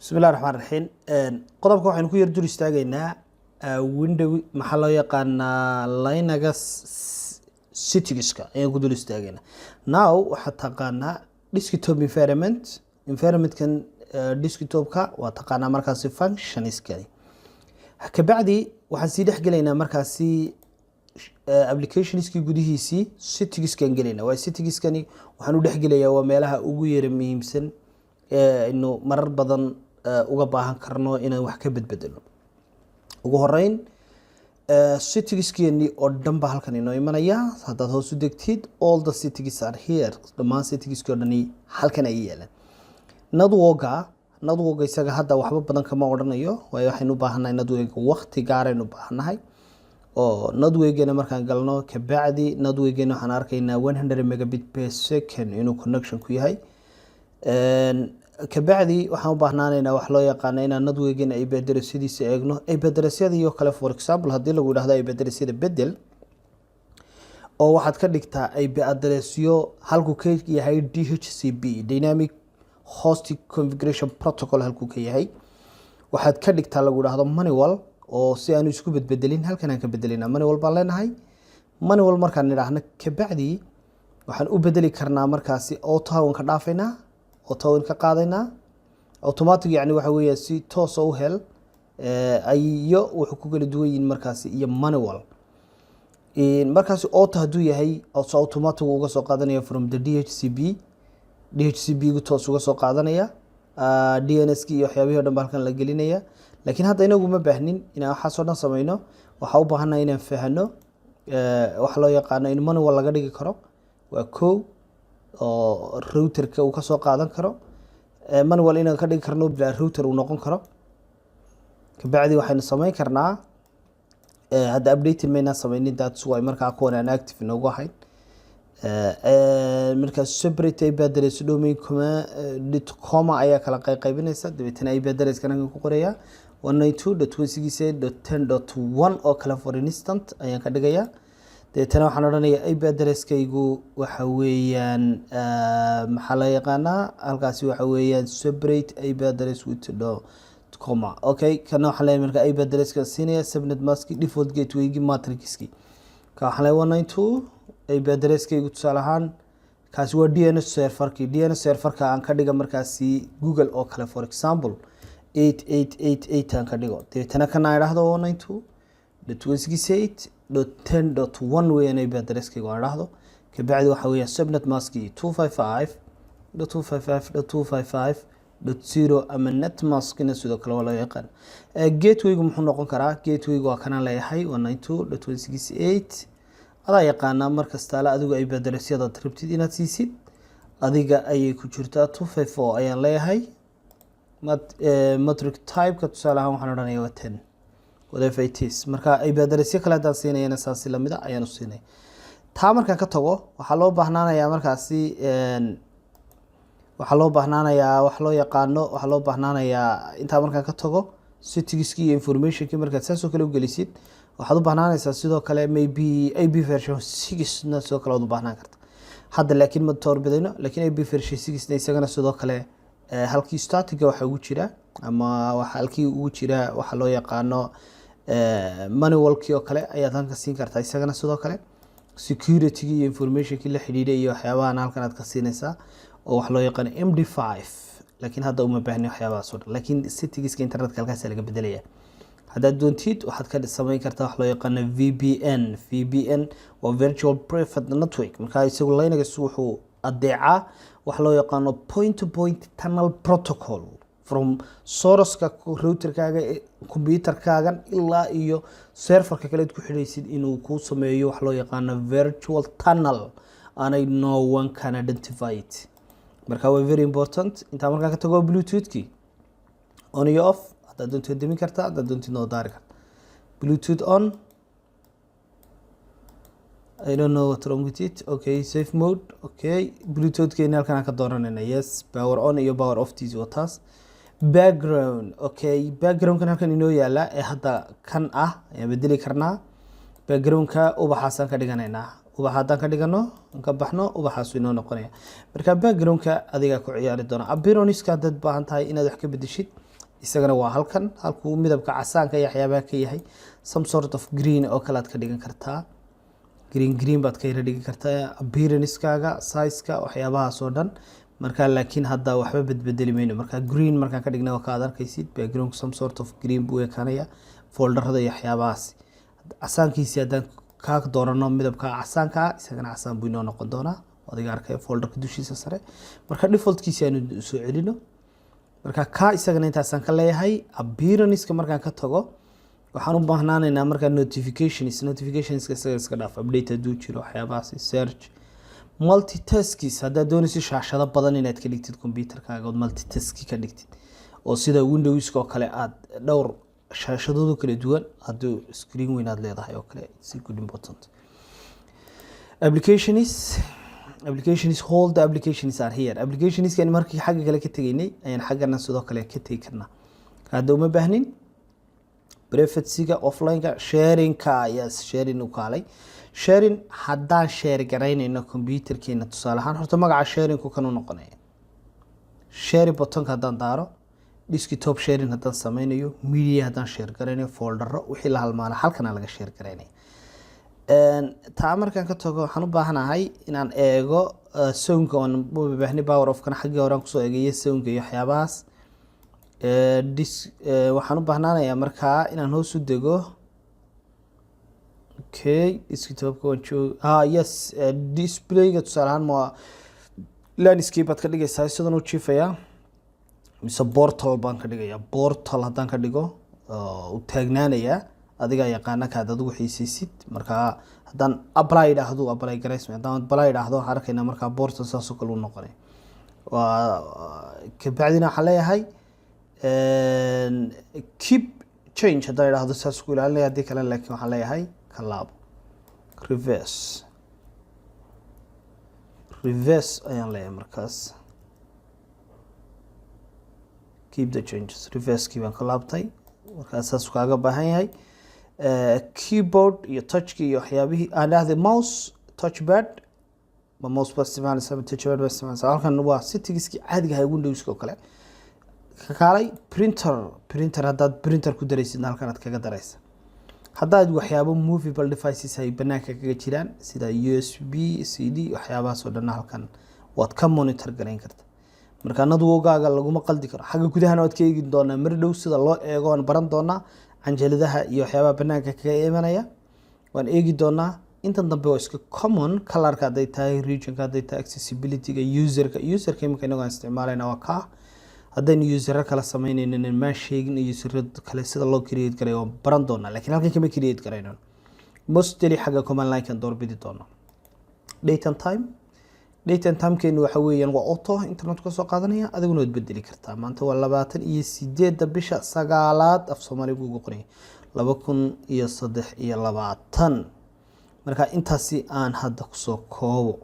Bismillahi raxmaan raxiim. Qodobka waxaynu ku yar dul istaagaynaa window, maxaa loo yaqaanaa, Linux settingska ayaan ku dul istaagaynaa. Now waxaad taqaanaa desktop environment, environmentkan desktopka waa taqaanaa markaasi functionskani. Kabacdi waxaan sii dhex gelaynaa markaasi applicationskii gudihiisii, settingskan gelayna. Waa settingskani waxaan u dhex gelayaa, waa meelaha ugu yara muhiimsan ee aynu marar badan uga baahan karno inaan wax ka bedbedelo. Ugu horeyn, settingskeeni oo dhan ba halkan inoo imanaya. Haddaad hoos u degtid, all the settings are here. Dhammaan settingski oo dhani halkan ay yaalaan. Networka isaga hadda waxba badan kama odhanayo, waayo waxaynu u baahannahay networka waqti gaaraynu u baahannahay. Oo networkgeena markaan galno kabacdi, networkgeena waxaan arkaynaa 100 megabit per second inuu connection ku yahay. Kabacdi waxaan u baahnaanaynaa wax loo yaqaano inaan networkgeena IP addressyadiisa eegno. IP addressyada iyo kale, for example, haddii lagu yidhahdo IP addressyada bedel oo waxaad ka dhigtaa IP addressyo halkuu ka yahay DHCP, Dynamic Host Configuration Protocol, halkuu ka yahay waxaad ka dhigtaa lagu idhaahdo manual, oo si aanu isku bedbedelin halkan aan ka bedelina, manual baan leenahay. Manual markaan nidhaahno kabacdi, waxaan u bedeli karnaa markaasi auto waan ka dhaafaynaa, auto waan ka qaadaynaa. Automatic yani waxa weeya si toosa u hel iyo wuxuu ku kala duwan yihiin markaasi iyo manual. Markaasi auto hadduu yahay, so automatic uga soo qaadanaya from the DHCP, DHCP gu toos uga soo qaadanaya, DNS ki iyo waxyaabihii o dhan ba halkan la gelinaya. Laakiin hadda inagu ma baahnin inaan waxaas oo dhan sameyno. Waxaa u baahannahay inaan fahano waxa loo yaqaano in manual laga dhigi karo, waa kow, oo routerka uu kasoo qaadan karo manual inaan ka dhigi karno, bilaa router uu noqon karo. Kabacdi waxaynu sameyn karnaa, hadda updating maynaan sameynin, that's why markaa kuwan aan active inoogu ahayn. Markaa separate IP address domain comma dot comma ayaa kala qayqaybinaysa. Dabeetana IP address-kan halkan ku qorayaa 192.168.10.1 oo kale, for instant, ayaan ka dhigayaa. Dabeetana waxaan odhanayaa IP addresskaygu waxa weeyaan, maxaa loo yaqaanaa halkaasi, waxa weeyaan separate IP address with dot comma. Okay, kana waxaan leeyahay marka IP addresska siinaya, subnet maski, default gatewaygi, matrixki. Ka waxaan leeyahay 192 IP addresskaygu tusaale ahaan kaasi waa DNS serverkii. DNS serverka aan ka dhiga markaasi Google oo kale, for example, 8888 aan ka dhigo. Dabeetana kana aan idhaahdo 192.168.10.1 weeyaan IP addresskaygu aan idhaahdo. Kabacdi waxa weeyaan subnet maski 255.255.255.0 ama net maskina sidoo kale waa loo yaqaan. Gatewaygu muxuu noqon karaa? Gatewaygu waa kanaan leeyahay 192.168. Adaa yaqaanaa markastaale adigu IP addressyadaad rabtid inaad siisid, adiga ayay ku jirtaa. 254 ayaan leeyahay. Metric typeka tusaale ahaan waxaan odhanaya waa 10, whatever it is. Marka IP addressyo kale haddaan siinayana, saasi lamida ayaan u siinaya. Taa markaan ka tago, waxaa loo baahnaanayaa markaasi, waxaa loo baahnaanayaa wax loo yaqaano, waxaa loo baahnaanayaa, intaa markaan ka tago settingskii iyo informationkii, markaad saas oo kale u gelisid, waxaad u baahnaanaysaa sidoo kale maybe IP version 6 na sidoo kale waad u baahnaan karta. Hadda laakiin ma doorbidayno, laakiin IP version 6 na isagana sidoo kale halkii staticga waxa ugu jira ama waxa halkii ugu jira waxa loo yaqaano manualkii oo kale ayaad halka siin kartaa. Isagana sidoo kale security-gii iyo informationkii la xidhiidhay iyo waxyaabahan halkan aad ka siinaysaa, oo wax loo yaqaano MD5. Laakiin hadda uma baahni waxyaabahaas oo dhan, laakiin settingska internetka halkaas laga bedelaya. Haddaad doontid, waxaad ka samayn kartaa wax loo yaqaano VPN. VPN waa virtual private network. Marka isagu Linux wuxuu adeecaa wax loo yaqaano point to point tunnel protocol, from sourceka routerkaaga, computerkaagan, ilaa iyo serverka kale aad ku xidhaysid, inuu kuu sameeyo wax loo yaqaano virtual tunnel aanay no one can identify it. Marka waa very important. Intaa markaa ka tago, Bluetoothkii on iyo off, haddaad doontid demin kartaa, haddaad doontid noo daari karta. Bluetooth on, I don't know what wrong with it. Okay, safe mode. Okay, Bluetooth-keena halkan aan ka dooranayna. Yes, power on iyo power off tiisi waa taas. Background, okay, backgroundkan halkan inoo yaala ee hadda kan ah ayaan bedeli karnaa. Backgroundka ubaxaasaan ka dhiganaynaa. Ubaxa haddaan ka dhigano, aan ka baxno, ubaxaasu inoo noqonaya. Marka backgroundka adigaa ku ciyaari doona. Appearance-ka haddaad baahan tahay inaad wax ka bedeshid. Isagana waa halkan, halkuu midabka casaanka iyo waxyaabaha ka yahay, some sort of green oo kale aad ka dhigan kartaa. Green green baad ka yara dhigi kartaa appearance-kaaga, size-ka, waxyaabahaas oo dhan. Marka laakiin hadda waxba bedbedeli mayno. Marka green markaan ka dhignay, waa ka aad arkaysid background some sort of green buu ekaanaya, folderada iyo waxyaabahaas. Casaankiisi haddaan kaa doorano, midabka casaanka ah, isagana casaan buu inoo noqon doonaa. Adiga arkaya folderka dushiisa sare. Marka defaultkiisi aanu soo celino. Marka kaa isagana intaasaan ka leeyahay. Appearance-ka markaan ka tago, waxaan u baahnaanaynaa markaa notifications. Notificationska isaga iska dhaaf, update hadduu jiro, waxyaabahaasi. Search, multitasks, haddaad doonaysid shaashado badan inaad ka dhigtid computerkaaga ood multitaski ka dhigtid, oo sida Windowska oo kale aad dhowr shaashadoodo kala duwan, hadduu screen weyn aad leedahay oo kale, it's good, important. Applications, all the applications are here. Applicationskan markii xagga kale ka tegaynay ayaan xaggana sidoo kale ka tegi karnaa. Hadda uma baahnin. Privacyga, offline-ka, sharingka. Yes, sharing u kaalay. Sharing, haddaan share garaynayno computerkeena, tusaale ahaan, horta magaca sharingku kan u noqonaya. Share buttonka haddaan daaro, desktop sharing haddaan sameynayo, media haddaan share garaynayo, foldero, wixii la halmaana halkana laga share garaynaya. Taa markaan ka tago, waxaan u baahanahay inaan eego soundka. Waan u baahnay power off-kana, xaggii horaan kusoo eegaya soundka iyo waxyaabahaas. Waxaan u baahnaanayaa markaa inaan hoos u dego. Okay, desktopka waan joog. Ah, yes, displayga tusaale ahaan ma landscape baad ka dhigaysaa, sidan u jiifayaa, mise portrait baan ka dhigayaa? Portrait haddaan ka dhigo, u taagnaanayaa. Adigaa yaqaana kaad adigu xiisaysid. Markaa haddaan apply idhaahdo, apply garaysmay. Haddaan apply idhaahdo, waxaan arkaynaa markaa portrait saasoo kale u noqonay. Waa kabacdina waxaan leeyahay keep change. Haddaan idhaahdo, saas ku ilaalinaya. Haddii kale laakiin waxaan leeyahay ka laabo, reverse, reverse ayaan leeyahay. Markaas keep the changes, reversekii baan ka laabtay. Markaas saas kaaga baahan yahay. Keyboard iyo touchki iyo waxyaabihii aan dhahday, mouse, touchpad, ma mouse baa isticmaalaysa ma touchpad baa isticmaalaysa? Halkan waa settingskii caadiga ahaa Windowska oo kale. Ka kaalay printer. Printer haddaad printer ku daraysidna, halkan aad kaga daraysa. Haddaad waxyaabo movable devices ay banaanka kaga jiraan, sida USB, CD, waxyaabahaas oo dhanna, halkan waad ka monitor garayn karta. Marka networkaaga laguma qaldi karo. Xagga gudahana waad ka eegi doonaa mar dhow sida loo eego, waan baran doonaa. Canjaladaha iyo waxyaabaha banaanka kaga imanaya waan eegi doonaa. Intan dambe waa iska common: colorka hadday tahay, regionka hadday tahay, accessibilityga, userka. Userka imika inagoo aan isticmaalayna waa kaa. Haddaynu usero kala sameynaynin, maan sheegin usero kale sida loo create garay, waan baran doonaa, lakiin halkan kama create garayno. Mostly xagga command line-kan doorbidi doona. Date and time. Date and timekeenu waxa weeyaan waa auto, internet ka soo qaadanaya, adiguna waad bedeli kartaa. Maanta waa 28-da bisha sagaalaad, af Soomaaligu ugu qoraya, 2023. Marka intaasi aan hadda kusoo koobo.